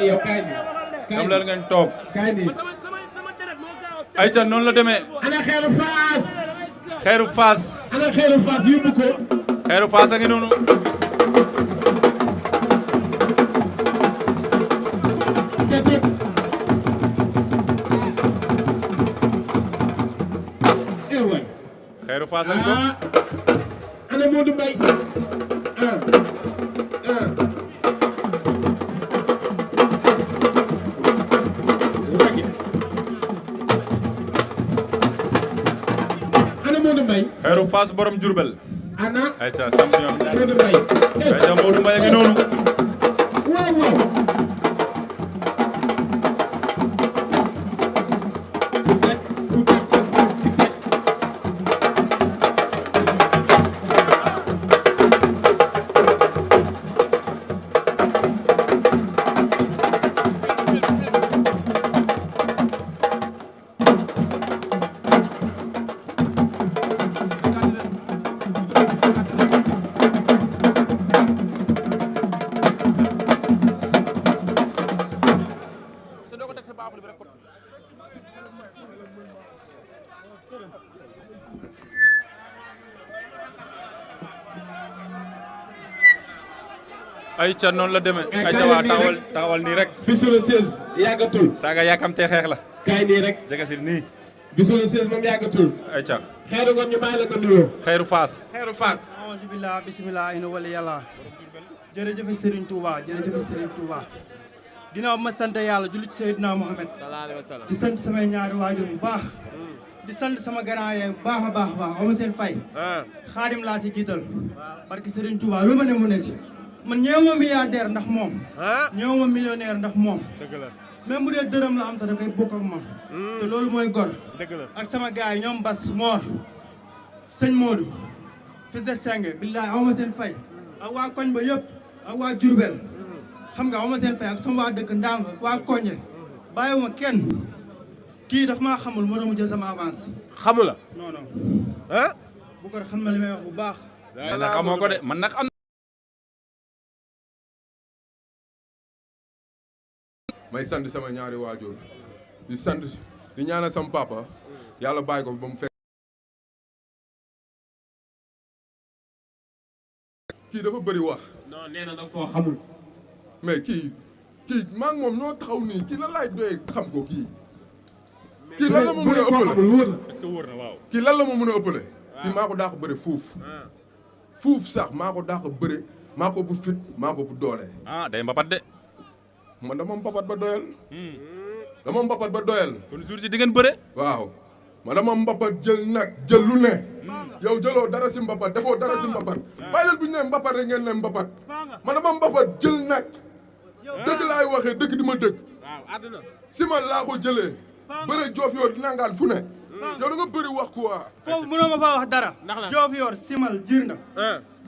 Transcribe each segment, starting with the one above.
yow kaay bi. dem leen ngeen toog. kaay bi. ayca noonu la demee. ana xeeru Fass. xeeru Fass. ana xeeru Fass yóbbu ko. xeeru Fass a ngi noonu. xeeru Fass a ngi ko. ana Modou Mbaye. xeeru Fass borom Diourbel. ana. ayca champion. Modou Mbaye. ayca Modou Mbaye a ngi noonu. waaw waaw. ayca noonu la demee. ayca waa taxawal nii rek. bisu le 16 yàggatul. saaga yàkkamtee xeex la. kaay nii rek. jege si nii. bisu le 16 moom yàggatul. ayca. xeeru ngoon ñu bàyyi la nga nuyoo. xeeru Fass. xeeru Fass. alhamdulilah bisimilah ina wala yàlla. jërëjëf Serigne Touba jërëjëf Serigne Touba. ginnaaw ma sant yàlla julli ci Seydina Mohamed. di sant samay ñaari waajur bu baax. di sant sama grand yee bu baax a baax a baax aw ma seen fay. xaadim laa si jiital. parce que Serigne Touba lu ma ne mu ne si. man ñëw ma milliardaire ndax moom. ñëw ma millionnaire ndax moom. dëgg la même bu dee dërëm la am sax da koy bokk ak moom. te loolu mooy gor. dëgg la ak sama gars yi ñoom Bas Mor. sëñ Modou. fils de Sengue billaay aw ma seen fay. ak waa koñ ba yëpp. ak waa Diourbel. xam nga aw ma seen fay ak sama waa dëkk Ndanga ak waa Koñe. bàyyiwuma kenn. kii daf maa xamul moo doon mu jël sama avance. xamu la. non non. ah. bu ko xam na li may wax bu baax. mais nag xamoo ko de man nag am. may sant sama ñaari waajur di sant di ñaanal sama papa yàlla bàyyi ko ba mu fekk. kii dafa bëri wax. non nee na da koo xamul. mais kii maa ngi moom ñoo taxaw nii kii lan laay doyee xam ko kii. kii lan la ma mën a ëppale est-ce que wóor na waaw. kii lan la ma mën a ëppale. kii maa ko dàq bëre fuuf. fuuf sax maa ko dàq bëre maa ko bu fit maa ko bu doole. ah day mbapat de. man dama mbapat ba doyal. dama mbapat ba doyal. kon jour si di ngeen bëre. waaw man dama mbapat jël nag jël lu ne. yow jëloo dara si mbapat defoo dara si mbapat. bàyyi leen bu ñu nee mbapat rek ngeen ne mbapat. man dama mbapat jël nag. dëgg laay waxee dëgg di ma dëgg. si man laa ko jëlee. bëre joof yor nangaan fu ne. yow da nga bëri wax quoi. foofu mënoo ma fa wax dara. joof yor simal jirnda.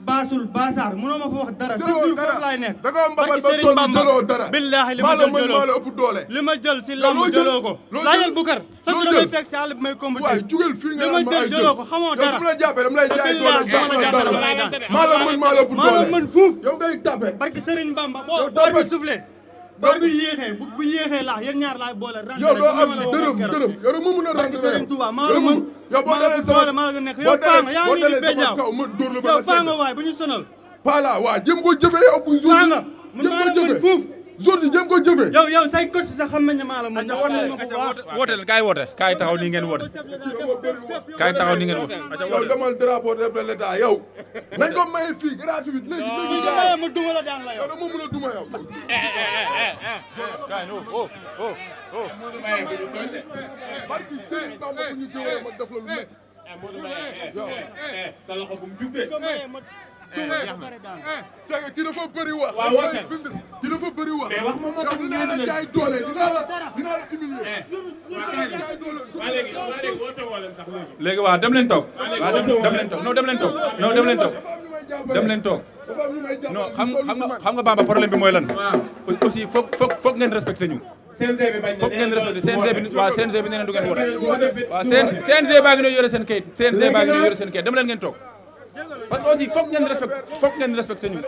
baasul baasaar mënoo ma fa wax dara. jëloo dara foofu laay nekk. da nga mbapat ba sonn jëloo dara. billaahi li ma jël jëloo maa la ëpp doole. li ma jël si lamb jëloo ko. laajal Bukar. sa su damay fekk si àll bi may combattre. waay jugel fii nga li ma jël jëloo ko xamoo dara. yow su ma la jàppee dama lay jaay doole su ma la jàppee dama lay daan. maa la mën maa la ëpp doole. maa la mën fuuf. yow ngay tapé. barki Serigne Bamba boo door bi soufflé. door bi yéexee bu yéexee laax yéen ñaar laay boole. yow doo am dërëm yow rek moo mën a rang Serigne Touba maa la mën. yow boo dalee sama maa la nekk yow paa nga yaa ngi nii di béjaaw kaw ma dóor la ba yow paa nga waay bu ñu sonal. Pala waa jéem ko jëfee yow bu jour paa nga mën maa la mën fuuf. jour bi jéem ko jëfee. yow say coach sax xam nañ ne maa la mën. war nañ ma ko baax woote leen kaay woote kaay taxaw nii ngeen woote. kaay taxaw nii ngeen woote. yow demal drapeau de l'État yow. nañ ko maye fii gratuit léegi gars ma duma la daan la yow. yow dama mën a duma yow. barki Serigne Bamba bu ñu gëwee ma def la lu métti. sa loxo bu mu jubee. c'est que kii dafa bëri wax. waaw woote kii dafa bëri wax. mais wax moom moo tax ñu dinaa la jaay doole dinaa la humilier. léegi waaw dem leen toog. waaw dem leen toog non dem leen toog non dem leen toog. dem leen toog non xam nga Bamba problème bi mooy lan. aussi foog ngeen respecté ñu. CNG bi bañ na foog ngeen respecté CNG bi waaw CNG bi nee na du ngeen woote. waaw CNG baa ngi doon yore seen kayit CNG baa ngi doon yore seen kayit dem leen ngeen toog. parce que aussi foog ngeen respecté ñu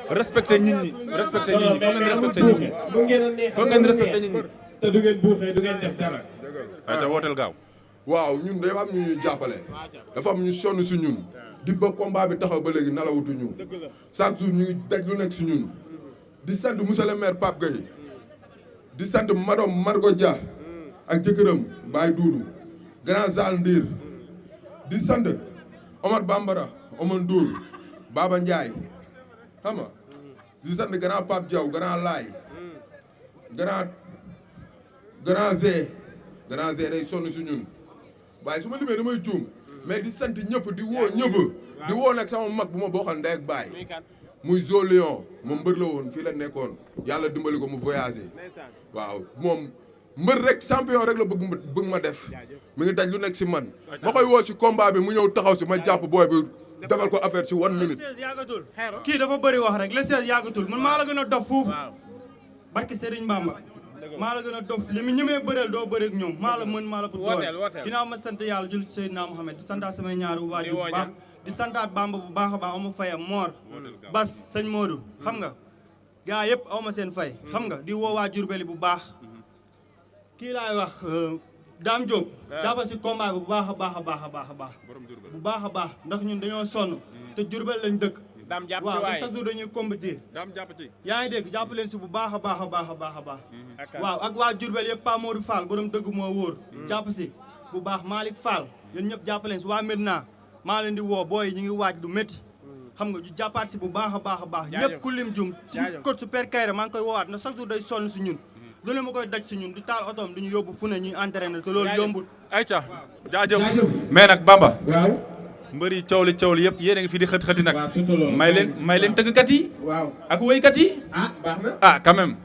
respecté nit ñi respecté nit ñi foog ngeen respecté nit ñi bu ngeen a neexee foog ngeen respecté nit ñi te du ngeen buuxee du ngeen def dara. ay ta wooteel gaaw waaw ñun dafa am ñu ñuy jàppale dafa am ñu sonn si ñun di ba combat bi taxaw ba léegi nalawutuñu chaque jour ñu ngi daj lu nekk si ñun di sant monsieur le maire Pape Gueye di sant madame Margot Dia ak jëkkëram Baye Doudou grand Zal Ndir di sant Omar Bambara Omar Ndour Baba Ndiaye xam nga di sant grand Pape Diaw grand Laay grand Zé day sonn si ñun waaye su ma limee damay juum mais di sant ñëpp di woo ñëpp di woo nag sama mag bu ma bokkal ndey ak baay muy Zo Lion moom mbër la woon fii la nekkoon yàlla dimbali ko mu voyagé waaw moom mbër rek champion rek la bëgg ma def mi ngi daj lu nekk si man ma koy woo si combat bi mu ñëw taxaw si ma jàpp booy bi defal ko affaire si 1 minute. yàggatul kii dafa bëri wax rek le 16 yàggatul man maa la gën a dof fuuf barki Serigne Bamba maa la gën a dof li mu ñemee bëreel doo bëreeg ñoom maa la mën maa la bu doole ginnaaw ma sant yàlla julli ci Seydina Mohamed di santaat samay ñaari waajur bu baax di santaat Bamba bu baax a baax amu fayam Mor Bas sëñ Modou xam nga gaa yëpp aw ma seen fay xam nga di woo waa Jurbel bu baax kii laay wax Dame Diop jàppal si combat bi bu baax a baax a baax a baax a baax bu baax a baax ndax ñun dañoo sonn te Jurbel lañ dëkk waaw chaque jour dañuy compétir yaa ngi dégg jàpp leen si bu baax a baax a baax a baax a baax waaw ak waa Jurbel yëpp Pa Modou Fall borom dëgg moo wóor jàpp si bu baax Malick Fall yéen ñëpp jàpp leen si waa Medina maa leen di woo booy ñu ngi waaj lu métti xam nga ñu jàppaat si bu baax a baax a baax ñëpp ku lim jum si coach Super Kayre maa ngi koy woowaat ndax chaque jour day sonn si ñun loolu ma koy daj si ñun di taal otoom duñu yóbbu fu ne ñuy entraîné te loolu yombul ayca jaajëf mais nag Bamba waaw mbër yi coow li yëpp yéen a ngi fi di xët-xëti nag waaw surtout loolu may leen tëggkat yi waaw ak woykat yi ah baax na ah quand même